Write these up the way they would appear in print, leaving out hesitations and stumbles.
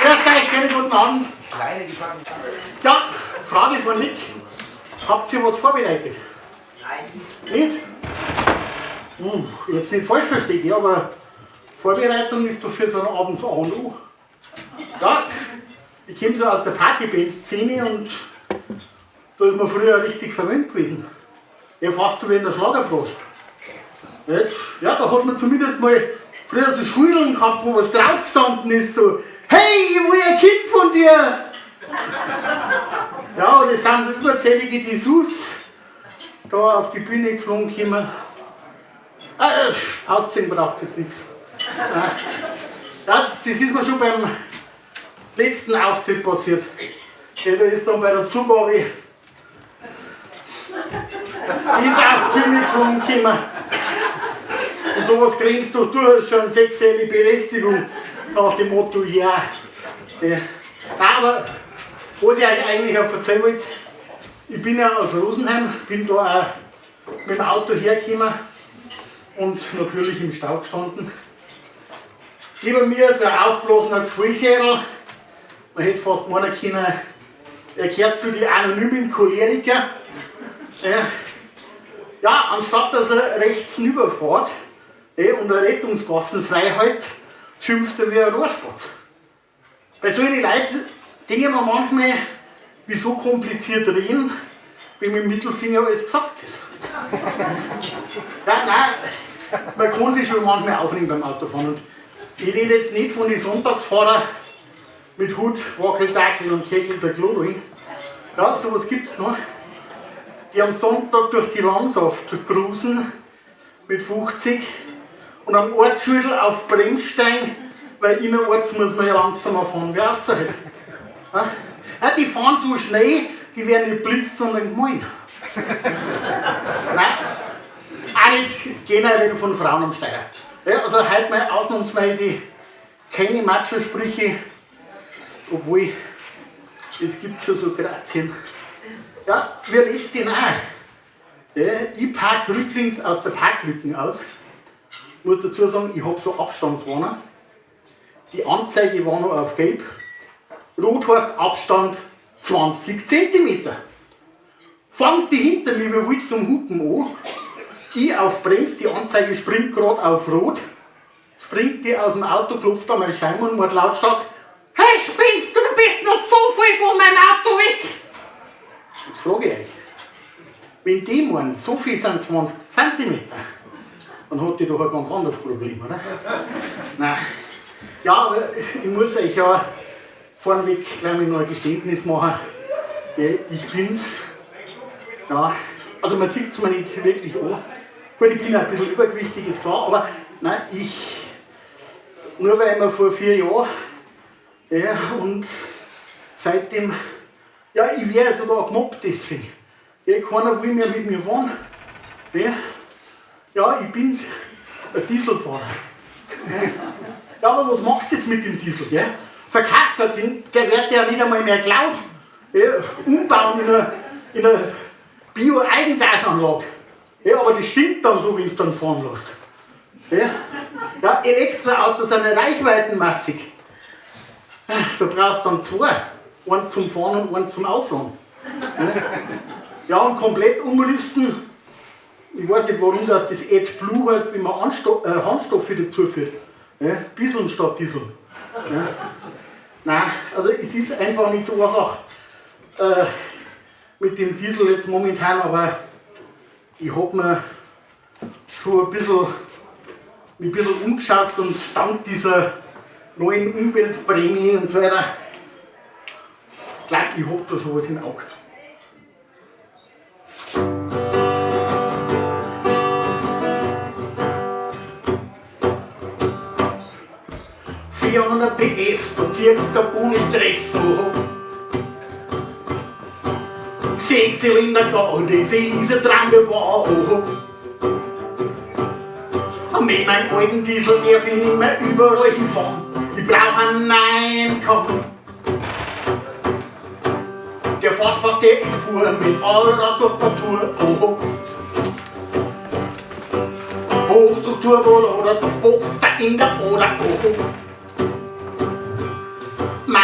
Grüß euch, schönen guten Abend. Ja, Frage von Nick. Habt ihr was vorbereitet? Nein. Nicht? Jetzt nicht falsch verstehen, aber Vorbereitung ist doch für so einen Abend so A und O. Ja, ich komme so aus der Partyband-Szene und da ist man früher richtig verwöhnt gewesen. Ja, fast so wie in der Schlagerfrosch. Nicht? Ja, da hat man zumindest mal früher so Schulen gehabt, wo was draufgestanden ist, so, hey, ich will ein Kind von dir! Ja, und es sind so überzählige Dessous da auf die Bühne geflogen gekommen. Ausziehen braucht jetzt nichts. Ja, das ist mir schon beim letzten Auftritt passiert. Ja, da ist dann bei der Zugabe ist auf die Bühne geflogen gekommen. Und sowas grenzt doch durchaus schon sexuelle Belästigung nach dem Motto, ja. Ja. Aber was ich euch eigentlich auch erzählen wollte, ich bin ja aus Rosenheim, bin da auch mit dem Auto hergekommen und natürlich im Stau gestanden. Neben mir so ein aufgeblasener Geschwellschädel, man hätte fast meinen können, er gehört zu den anonymen Choleriker. Ja, anstatt dass er rechts rüberfährt und eine Rettungsgassen frei hält, schimpft er wie ein Rohrspatz. Bei solchen Leuten denke ich mir manchmal, wieso kompliziert reden, wenn mit dem Mittelfinger alles gesagt ist. Ja, nein, man kann sich schon manchmal aufregen beim Autofahren. Und ich rede jetzt nicht von den Sonntagsfahrern mit Hut, Wackeldackel und Kegel der Klorin. Ja, sowas gibt's noch. Die am Sonntag durch die Landschaft cruisen mit 50 und am Ortsschüttel auf Bremsstein, weil innerorts muss man ja langsamer fahren wie außerhalb. Ja, die fahren so schnell, die werden nicht blitzt, sondern gemein. Nein, auch nicht generell von Frauen am Steuer. Ja, also heute mal ausnahmsweise keine Macho-Sprüche, obwohl es gibt schon so Grazien. Ja, wir lesen den auch. Ja, ich park rücklings aus der Parklücken aus. Ich muss dazu sagen, ich hab so Abstandswarner. Die Anzeige war noch auf gelb. Rot heißt Abstand 20 Zentimeter. Fangt die hinter mir wie wild zum Hupen an. Ich auf Brems, die Anzeige springt grad auf Rot. Springt die aus dem Auto, klopft an meine Scheibe und macht lautstark: Hey, spinnst du, du bist noch so viel von meinem Auto weg! Jetzt frage ich euch, wenn die meinen, so viel sind 20 Zentimeter, dann hat die doch ein ganz anderes Problem, oder? Nein. Ja, aber ich muss euch ja vorneweg gleich mal noch ein Geständnis machen. Ich bin's. Ja, also man sieht's mir nicht wirklich an. Gut, ich bin ein bisschen übergewichtig, ist klar, aber nein, ich, nur weil wir vor 4 Jahren, ja, und seitdem, ja, ich werde sogar gemobbt deswegen. Ja, keiner will mehr mit mir fahren. Ja, ja, ich bin's, ein Dieselfahrer. Ja, aber was machst du jetzt mit dem Diesel, gell? Verkaufen, den, der wird ja nicht einmal mehr geklaut. Ja, umbauen in eine Bio-Eigengasanlage. Ja, aber das stinkt dann so, wenn du dann fahren lässt. Ja, ja, Elektroautos sind ja reichweitenmassig. Da brauchst du dann 2. Einen zum Fahren und einen zum Aufladen. Ja, und komplett umrüsten. Ich weiß nicht, warum das AdBlue heißt, wenn man Harnstoffe dazu führt. Ja, Bieseln statt Diesel. Ja. Nein, also es ist einfach nicht so einfach mit dem Diesel jetzt momentan, aber ich hab mir schon mich ein bisschen umgeschaut und dank dieser neuen Umweltprämie und so weiter, glaub ich, hab da schon was im Auge. 400 PS, da ziehst du ohne Stress so. 6 Zylinder da, das ist ein Traum geworden. Und mit meinem alten Diesel darf ich nicht mehr überall hinfahren. Ich brauch einen neuen Kamm. Der Fahrspaß, der ist pur, mit Allrad durch die Tour. Oh. Hochdruck, Turbo oder der Boxer in der Oder. Oh. Mei,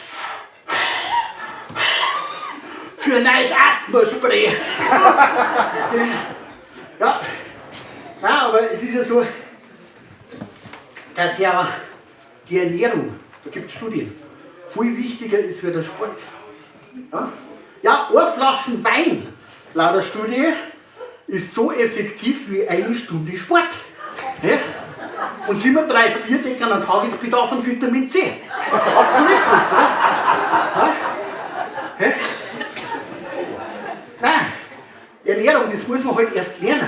Für ein neues Asthma-Spray. Ja, nein, aber es ist ja so, dass ja die Ernährung, da gibt es Studien, viel wichtiger ist wie der Sport. Ja, ja, eine Flaschen Wein, laut der Studie, ist so effektiv wie eine Stunde Sport. Ja? Und 37 Bier decken einen Tagesbedarf an Vitamin C. Absolut gut, oder? Ja? Ja? Nein, Ernährung, das muss man halt erst lernen.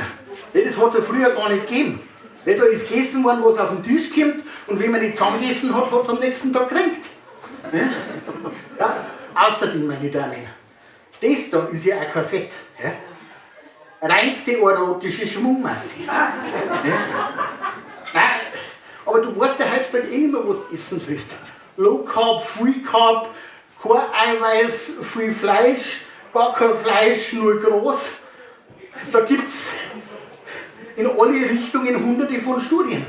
Das hat es ja früher gar nicht gegeben. Da ist gegessen worden, was auf den Tisch kommt, und wenn man nicht zusammengegessen hat, hat es am nächsten Tag gekränkt. Ja, außerdem, meine Damen, das da ist ja auch kein Fett. Ja? Reinste erotische Schwungmasse. Ja? Nein, aber du weißt ja heutzutage eh nicht mehr, was du essen sollst. Low Carb, Full Carb, kein Eiweiß, viel Fleisch, gar kein Fleisch, nur groß. Da gibt es in alle Richtungen hunderte von Studien.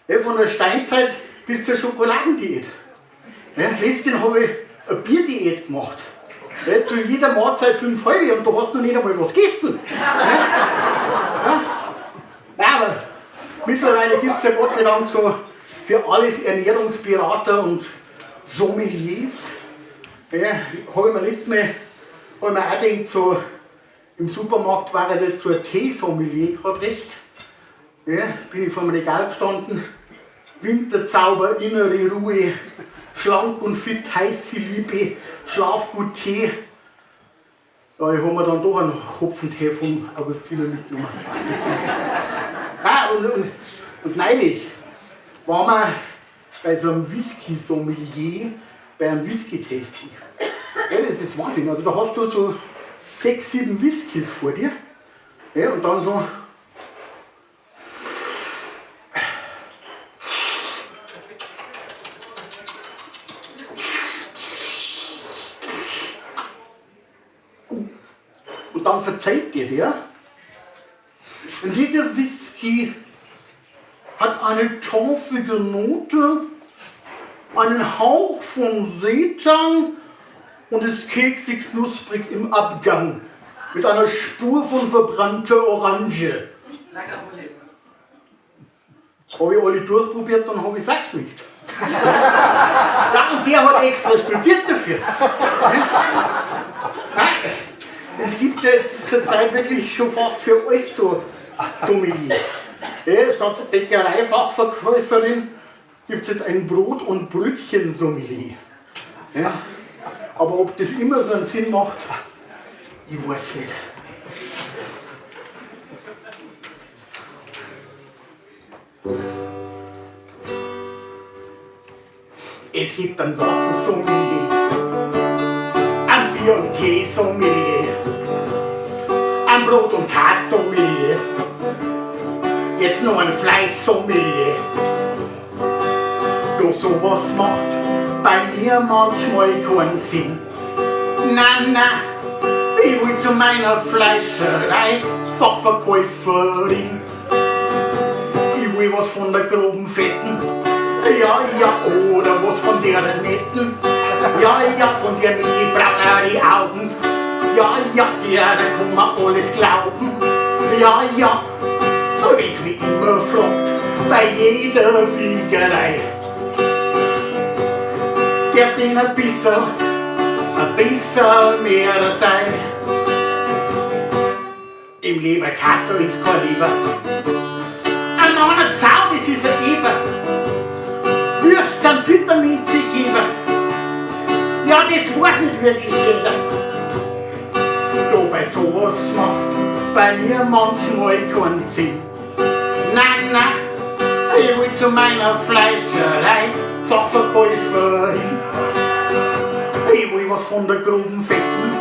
Ja, von der Steinzeit bis zur Schokoladendiät. Ja, letztens habe ich eine Bierdiät gemacht. Ja, zu jeder Mahlzeit 5 halbe und du hast noch nicht einmal was gegessen. Ja? Ja? Nein, aber mittlerweile gibt es ja Gott sei Dank so für alles Ernährungsberater und Sommeliers. Ja, habe ich mir letztes Mal hab ich mir auch gedacht, so im Supermarkt war ja nicht so ein Teesommelier gerade recht. Ja, bin ich vor dem Regal gestanden, Winterzauber, innere Ruhe, schlank und fit, heiße Liebe, Schlafgut Tee. Ja, ich habe mir dann doch einen Hopfentee vom Augustiner mitgenommen. Ah, und neulich waren wir bei so einem Whisky-Sommelier bei einem Whisky-Tasting. Ja, das ist Wahnsinn. Also da hast du so 6, 7 Whiskys vor dir. Ja, und dann so. Und dann verzeiht dir der. Und dieser Whisky hat eine torfige Note, einen Hauch von Seetang und ist keksig knusprig im Abgang mit einer Spur von verbrannter Orange. Habe ich alle durchprobiert, dann habe ich es auch geschmeckt. Ja, und der hat extra studiert dafür. Es gibt jetzt zurzeit wirklich schon fast für alles so Sommelier. Ja, statt Bäckereifachverkäuferin gibt es jetzt ein Brot- und Brötchen-Sommelier. Ja, aber ob das immer so einen Sinn macht, ich weiß nicht. Es gibt ein Wassersommelier, ein Bier- und Tee-Sommelier, ein Brot- und Käse-Sommelier, jetzt noch ein Fleisch-Sommelier. Doch sowas macht bei mir manchmal keinen Sinn. Na, na, ich will zu meiner Fleischerei, Fachverkäuferin. Ich will was von der groben Fetten, ja, ja, oder was von der netten. Ja, ja, von der mit die braunen Augen. Ja, ja, der kann man alles glauben. Ja, ja, wenn's mich immer fragt, bei jeder Wiegerei. Darf denn ein bisschen mehr sein? Im Leberkasten ist kein Leber. Ein Mann Sau, das ist ein Eber. Würst sind Vitamin C Geber. Ja, das weiß nicht wirklich jeder. Da bei sowas macht bei mir manchmal keinen Sinn. Na, na, ich will zu meiner Fleischerei, Fachverkäuferin. Ich will was von der groben Fetten,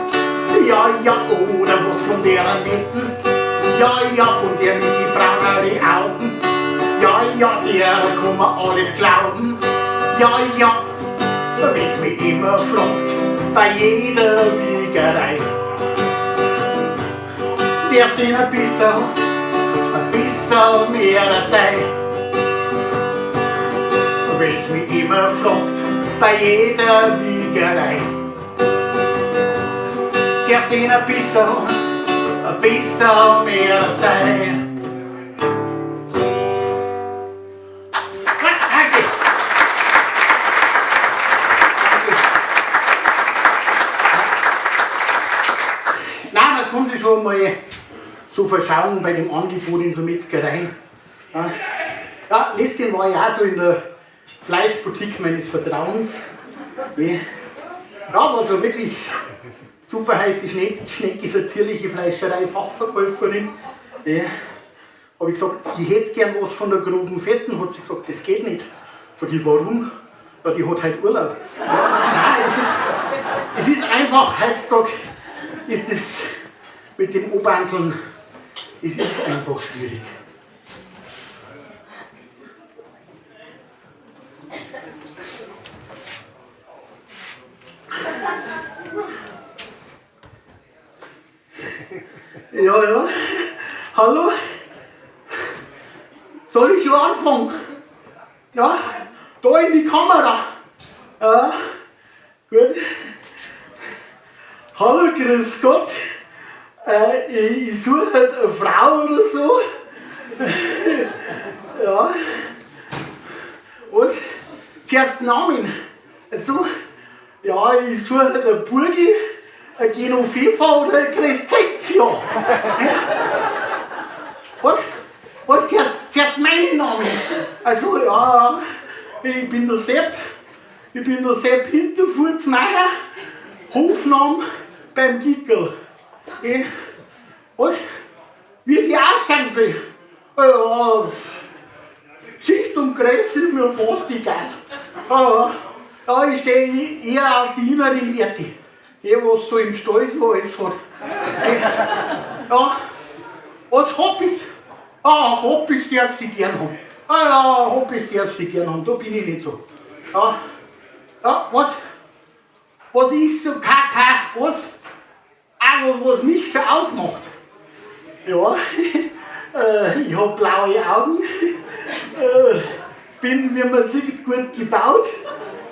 ja, ja, oder was von der netten. Ja, ja, von der mit die braunen Augen. Ja, ja, der kann man alles glauben. Ja, ja, wenn's mich immer fragt, bei jeder Wiegerei. Darf denn ein bisschen mehr sein? Wenn's mich immer fragt, bei jeder Wiegerei. darf den ein bisschen mehr sein. Danke. Nein, man kann sich schon mal so verschauen bei dem Angebot in so Metzgereien. Ja, ja, letztes Jahr war ich auch so in der Fleischboutique meines Vertrauens. Ja, war so wirklich super heiße Schnecke, so eine zierliche Fleischerei, Fachverkäuferin. Ja. Hab ich gesagt, ich hätte gern was von der groben Fetten. Hat sie gesagt, das geht nicht. Sag ich, warum? Ja, die hat halt Urlaub. Ja, nein, es ist einfach, heutzutage ist das mit dem Obanteln, es ist einfach schwierig. Ja, ja. Hallo? Soll ich schon anfangen? Ja, da in die Kamera. Ja, gut. Hallo, grüß Gott. Ich suche halt eine Frau oder so. Ja. Was? Zuerst Namen. Also, ja, ich suche halt einen Burgel, ein Genoveva oder ein Crescentia. Was? Was? Zuerst meinen Namen. Also, ja, ich bin der Sepp. Ich bin der Sepp Hinterfurzmeier. Hofname beim Gickel. Ich, was? Wie sie aussehen soll? Ja, Schicht und Größe ist mir fast egal. Ja, ja, ich stehe eher auf die inneren Werte. Die, was so im Stall so alles hat. Ja, was Hobbys? Ah, Hobbys darf sie gern haben. Ah ja, Hobbys darf sie gern haben, da bin ich nicht so. Ja, ja, was? Was ist so KK, was? Auch was mich so ausmacht. Ja, ich hab blaue Augen, bin, wie man sieht, gut gebaut,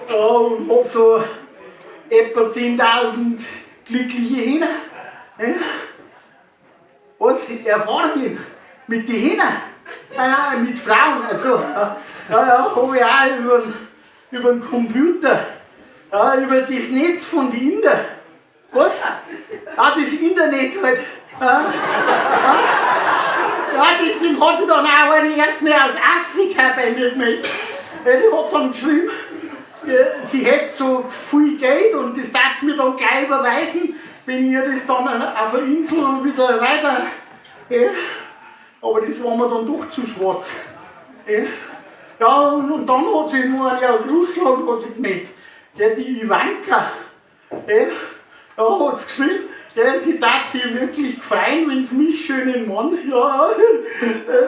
und hab so etwa 10.000 glückliche Hähner. Ja. Was? Erfahrungen mit den Hähnern? Nein, nein, mit Frauen, also, ja, ja, hab ich auch über den Computer, ja, über das Netz von den Inder. Was? Ja, das Internet halt. Ja, ja, ja, deswegen hat sich dann auch eine erst mehr aus Afrika bei mir gemeldet. Ja, die hat dann geschrieben, sie hätte so viel Geld und das darf sie mir dann gleich überweisen, wenn ich ihr das dann auf der Insel wieder weiter. Ja. Aber das war mir dann doch zu schwarz. Ja, ja, und dann hat sich noch eine aus Russland hat sich gemeldet, ja, die Ivanka. Ja, da hat sie geschrieben, ja, sie darf sich wirklich freuen, wenn sie mich, schönen Mann, ja,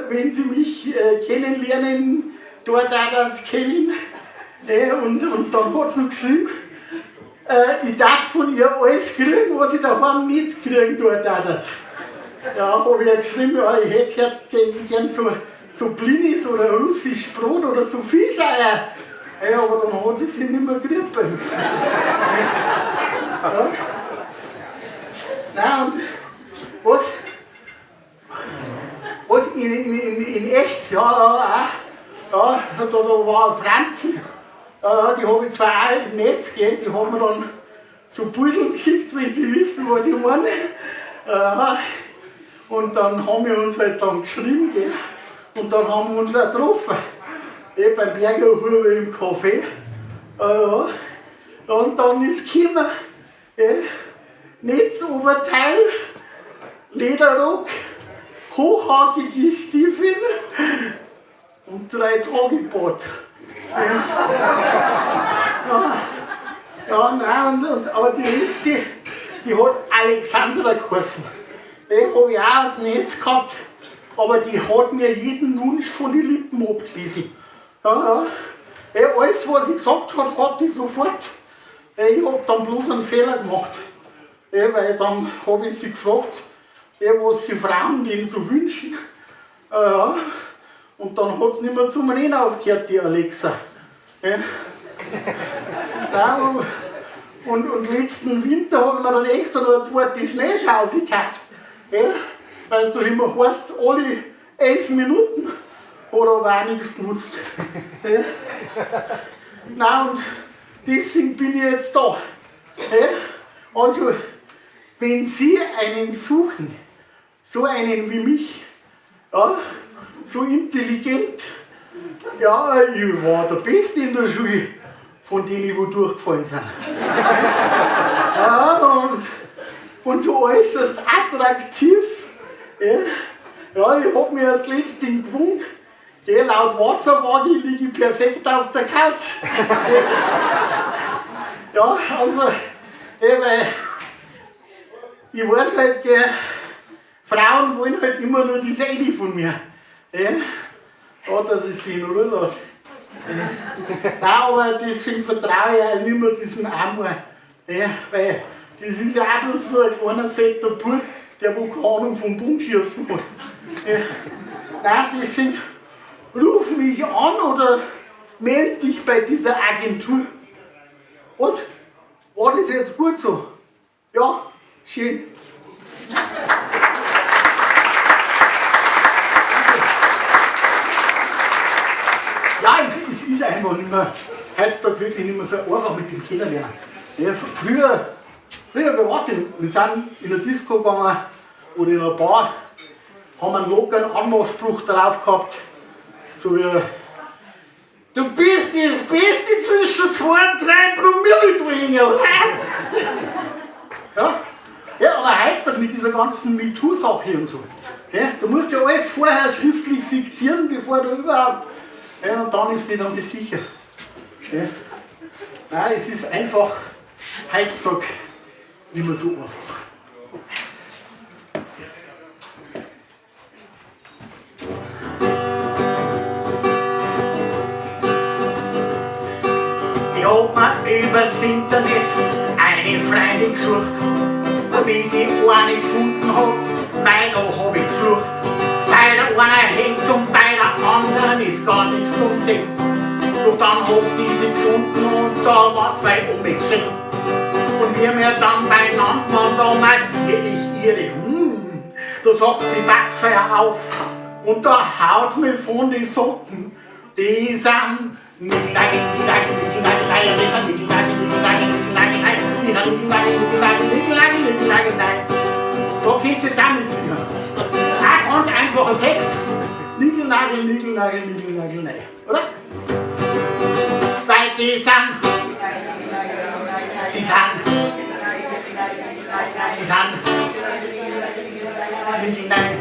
wenn sie mich kennenlernen, dort auch kennen. Ja, und dann hat sie noch geschrieben, ich darf von ihr alles kriegen, was ich daheim mitkriegen dort auch. Ja, hab ich ja geschrieben, ja, ich hätte gern so Blinis oder russisch Brot oder so Fischeier. Ja, aber dann hat sie sich nicht mehr gekriegt. Ja. Nein, und was? Was in echt? Ja, ja, auch. Ja, da war eine Franzi. Ja, die habe ich zwar auch im Netz, gell, die hat mir dann so Beutel geschickt, wenn sie wissen, was ich meine. Ja, und dann haben wir uns halt dann geschrieben, gell, und dann haben wir uns auch getroffen. Eh, beim Bergerhuber im Café. Ja, und dann ist gekommen, gell, Netzoberteil, Lederrock, hochhackige Stiefel und 3 Tage Bad. Ja. Ja, ja, nein, aber die letzte, die hat Alexandra geheißen. Die hab ich auch aus dem Netz gehabt, aber die hat mir jeden Wunsch von den Lippen abgelesen. Ja, ja. Ja, alles, was ich gesagt hab, hat die sofort. Ja, ich hab dann bloß einen Fehler gemacht. Ja, weil dann hab ich sie gefragt, ja, was die Frauen denn so wünschen. Ja, und dann hat's nicht mehr zum Reden aufgehört, die Alexa. Ja. Nein, Und letzten Winter habe ich mir dann extra noch eine zweite Schneeschaufel gekauft. Ja, weil es da immer heißt, alle 11 Minuten hat aber auch nichts genutzt. Ja. Nein, und deswegen bin ich jetzt da. Ja. Also, wenn Sie einen suchen, so einen wie mich, ja, so intelligent, ja, ich war der Beste in der Schule, von denen, die durchgefallen sind. Ja, und so äußerst attraktiv. Ja, ja, ich hab mir erst letztens gewogen. Gell, laut Wasserwaage liege ich perfekt auf der Couch. Ja, also, ja, weil ich weiß halt, gell, Frauen wollen halt immer nur die Seite von mir. Ja, ja, dass ich sie in Ruhe lasse. Ja. Nein, aber deswegen vertraue ich auch nicht mehr diesem Amor. Ja, weil das ist ja auch bloß so ein kleiner fetter Bub, der wo keine Ahnung vom Bogenschießen hat. Ja. Nein, deswegen ruf mich an oder melde dich bei dieser Agentur. Was? War das jetzt gut so? Ja, schön. Ja, es ist einfach nicht mehr, heutzutage wirklich nicht mehr so einfach mit dem Kennenlernen. Ja, früher, wie war's denn? Wir sind in eine Disco gegangen oder in eine Bar, haben einen lockeren Anmachspruch drauf gehabt, so wie: Du bist das Beste zwischen 2 und 3 Promille drin, oder? Ja? Ja, aber heutzutage mit dieser ganzen MeToo-Sache und so. Ja, du musst ja alles vorher schriftlich fixieren, bevor du überhaupt. Ja, und dann ist nicht einmal sicher. Ja. Nein, es ist einfach heutzutage nicht mehr so einfach. Ich hab mir übers Internet eine Freundin gesucht, bis ich eine gefunden hab, mei, da hab ich geflucht. Bei der einen hängt's und bei der anderen ist gar nichts zum Sehen. Doch dann hab sie sie gefunden und da war's fei um mich geschehen. Und wie wir dann beieinander waren, da massier ich ihre, da sagt sie, pass fei auf. Und da haut's mich von die Socken. Die sind Nickel, Nagel, Nickel, Nagel, Nickel, Nagel, die sind Nickel, Nagel, Nickel, Nagel, Nickel, Nagel, nein. Die sind Nickel, Nagel, Nickel, Nagel, Nickel, Nagel, Nickel, Nagel, nein. Da könnt ihr jetzt auch mitsingen. Ein ganz einfacher Text. Nickel, Nagel, Nickel, Nagel, Nickel, Nagel, nein. Oder? Weil die sind, die sind, die sind, Nickel, Nagel.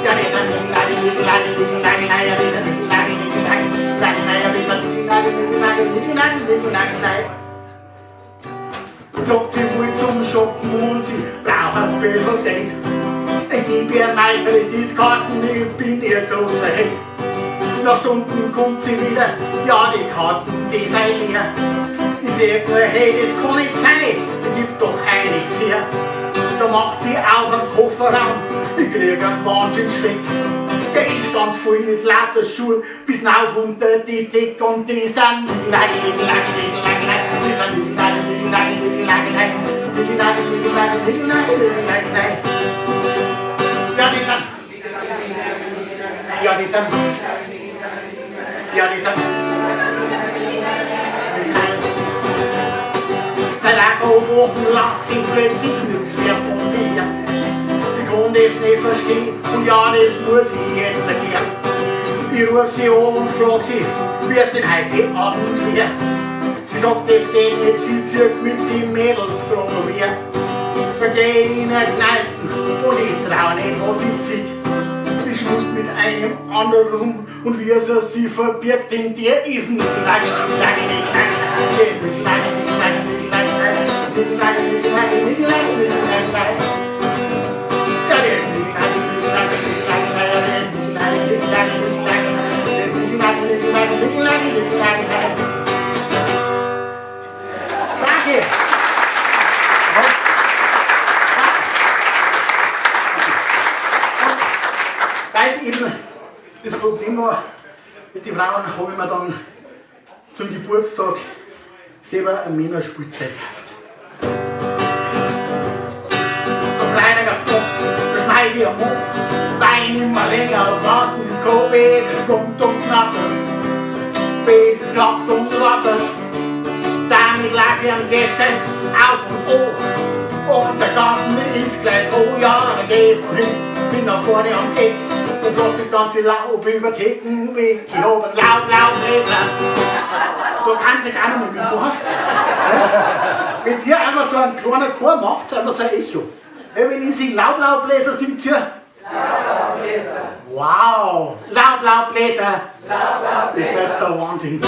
Ja, die sind Nickel, Nagel, Nickel, Nagel, Nickel, Nagel, nein. Ja, die sind Nickel, Nagel, Nickel, Nagel, Nagel, nein. Ja, die sind Nickel, Nagel, Nickel, Nagel, Nickel, Nagel, Nickel, Nagel, nein. Sagt sie will zum Shoppen und sie braucht ein bisschen Geld. Ich geb ihr meine Kreditkarten, ich bin ihr großer Held. Nach Stunden kommt sie wieder, ja die Karten, die sind leer. Ich sag nur, hey, das kann nicht sein, die gibt doch einiges her. Da macht sie auf den Kofferraum, ich krieg einen Wahnsinnsschreck. Der ist ganz voll mit lauter Schuhe, bis rauf unter die Decke und die sind Nickel, Nagel, Nickel, Nagel, Nickel, Nagel, nein. Die sind Nickel, Nagel, Nickel, Nagel, Nickel, Nagel, nein. Nickel, Nagel, Nickel, Nagel, Nickel, Nagel, Nickel, Nagel, nein. Ja, die sind. Ja, die sind. Ja, die sind. Seit ein paar Wochen lass ich plötzlich nichts mehr von mir. Ich kann das nicht verstehen und ja, das muss ich jetzt erklären. Ich ruf sie an und frag sie, wie es denn heute Abend wär. Sie sagt, das geht nicht, sie zieht mit den Mädels grad noch mehr. Dann geh ich in eine Kneipen und ich trau nicht, was ich seh. Sie schmust mit einem anderen rum und wie sie sie verbirgt, denn der ist Nickel, Nagel, Nickel, Nagel, Nickel, Nagel, der ist Nickel, Nagel, Nickel, Nagel, Nickel, Nagel, Nickel, Nagel, Nickel, Nagel, Nickel, Nagel, Nickel, Nagel, nein. Ja, der ist Nickel, Nagel, Nickel, Nagel, Nickel, Nagel, nein. Ja, der ist Nickel, Nagel, Nickel, Nagel, Nickel, Nagel, der ist Nickel, Nagel, Nickel, Nagel, Nickel, Nagel, Nickel, Nagel, nein. Danke. Weil es eben das Problem war, mit den Frauen habe ich mir dann zum Geburtstag selber ein Männerspielzeug kauft. Am Freitag aufs Dach, da schmeiß ich am Mond, weil ich nimmer länger warten kann, bis es brummt und knattert, bis es kracht und rattert. Damit lauf ich am Gäste auf und an. Und der Garten ist gleich, oh ja, da geh ich von hinten, bin nach vorne am Eck und lass das ganze Laub über die Hecken weg. Ich hab einen Laub-Laubbläser. Da kannst du jetzt auch noch mal mitmachen. Wenn ihr einfach so einen kleinen Chor macht, einfach so ein Echo. Wenn ich singe Laub-Laubbläser, singt ihr? Laubbläser. Wow! Laub-Laubbläser. Laubbläser. Das ist jetzt der Wahnsinn. Ich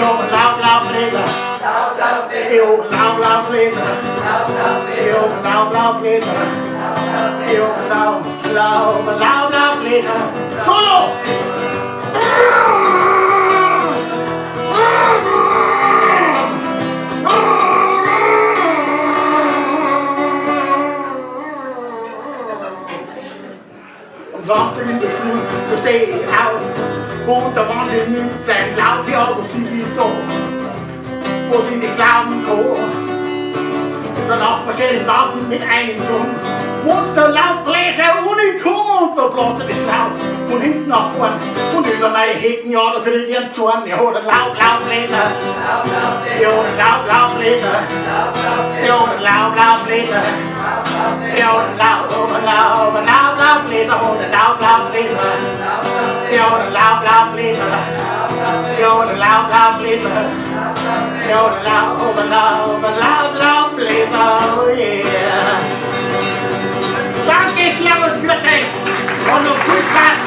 hab einen Laub-Laubbläser. Laubbläser. Ich hab einen Laub-Laubbläser. Ich hab einen Laub-Laubbläser. Ich hab einen Laub-Laub-Laubbläser. Solo! Am Samstag in der Früh, da steh ich auf und der Wahnsinn nimmt seinen Lauf, ja, und sie ich da, wo sie nicht glauben kann. Der Nachbar steht im Garten mit einem Turm, Monster Laubbläser Unikum und da blast er das Laub von hinten nach vorn und über meine Hecken, ja, da krieg ich einen Zorn. Ja, der Laub-Laubbläser, ja, der Laub-Laubbläser, ja, der Laub-Laubbläser, ja, der Laub-Laub-Laub-Laubbläser, oh, der Laub-Laubbläser, ja, der Laub-Laubbläser, ja, der Laub-Laubbläser, ja, der Laub-Laub-Laub-Laubbläser, oh yeah. Danke, Servus, für euch und noch viel Spaß.